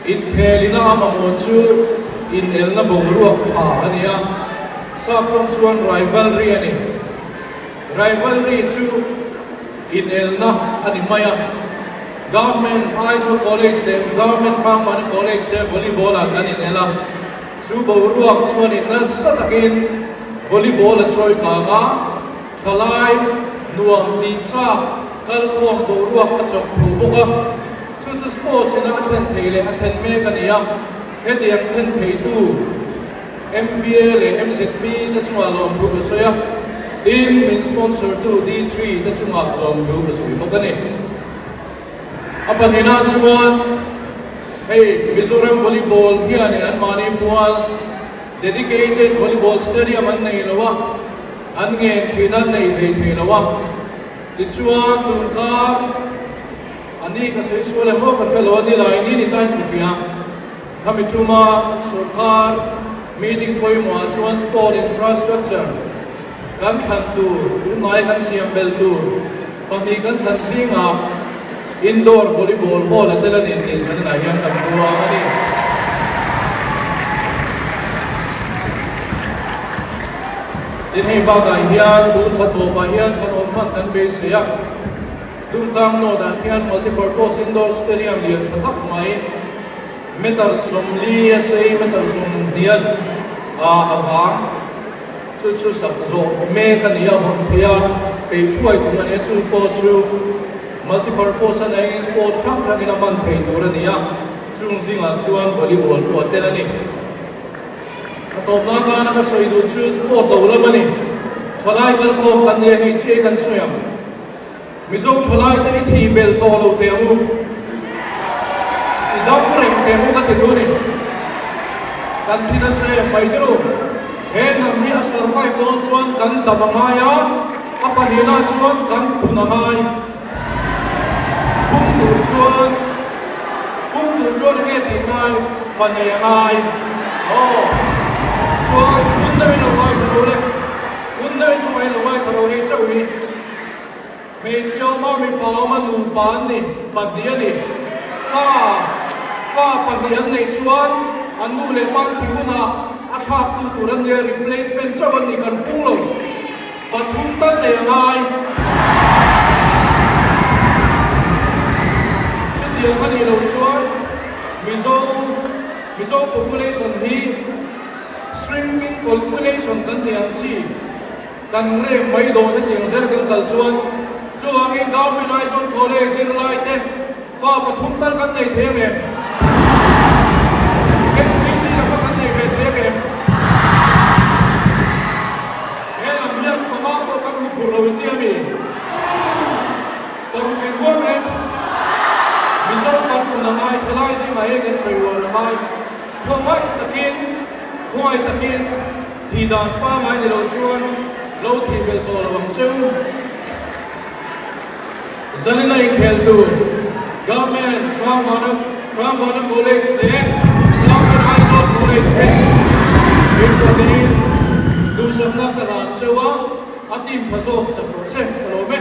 Inkhel ina a mamawh chu inelna boruak tha a ni a, sap tawng chuan rivalry a ni. Rivalry chu inelna a ni mai a. Government Aizawl College leh Government Hrangmani College te volleyball ah kan inel a, chu boruak chuanin nasa takin volleyball a chawi kang a, thalai nuam tih chak kalkhawm boruak a chawk thu bawk a. Chu chu sports ina a thlen thei leh a thlen mek a ni a, hetiang thlen theitu MVA leh MZP te chungah lawmthu ka sawi a, tin min sponsor tu D3 te chungah lawmthu ka sawi bawk a ni. A pahnihna chuan hei Mizoram Volleyball hianin anmahni pual dedicated volleyball stadium an nei lo a, an ngen thin an nei thei thei lo a, tichuan tunkar A ni ka sawi sual em aw ka hre lo a ni lai ni ni tain ka hria. Khami tuma sorkar meeting pawimawhah chuan sport infrastructure kan thlan tur, tunhnai kan siam belh tur pahnih kan thlan zingah indoor volleyball hall a tel a ni tih zaninah hian kan buang a ni. Tin hei bakah hian tun thla tawpah hian kan awm hman kan beisei a. Dungtlang North-ah khian Multipurpose Indoor Stadium lian tha tak mai, meter 40 a sei, meter 20 a avang chu chu sak zawh mek a ni a, hawn thei a, peih thuai tum a ni a, chu pawh chu Multipurpose a neiin sport hrang hrangin a man thei tur a ni a, chung zingah chuan volleyball pawh a tel a ni. A tawpna atana ka sawi duh chu sport lo lam a ni. Thalai kalkhawm kan nia hei chiah hi kan sawi ang. Mizo thalai te i thih belh tawh lo teh ang u. I dam reng teh ang u ka ti duh a ni. Kan thi nasa em mai tir u. He hnam hi a survive dawn chuan kan dam a ngai a, a pahnihna chuan kan phun a ngai. Pum tur chuan pum tur chuan enge tih ngai? Fa nei a ngai. Aw chuan hun deuhin lo ngai kha ro le. Hun deuhin khawngaihin lo ngai kha ro hei chauh hi. Hmeichhia awma mipa awma nupa an ni, pahnih a ni. Fa, fa pahnih an neih chuan an nu leh pa an thih hunah a thlaktu tur an nia, replacement chauh an ni, kan pung lo. Pathum tal nei a ngai. Chutiang a nih loh chuan Mizo, Mizo population hi shrinking population kan tih ang chi. Kan rem mai dawn hetiang zel kan kal chuan chuvangin Government Aizawl College zirlai te fa pathum tal kan nei thei ang em? HPC lam kan nei ve thei ang em? He lam hian panga pawh kan hu phur lo inti a mi? Paruk in huam em? Mizo kan kun a ngai, thalai zingah hi kan sawi uar a ngai. Khawngaih takin, khawngaih takin. Thih dan pangai ni lo chuan lo thih belh tawh lo ang che u. Zanina inkhel tur Government Hrangvana Hrangvana College leh Government Aizawl College te min pawhin duhsakna ka hlan cheu a, a team tha zawk chak rawh se ka lawm e.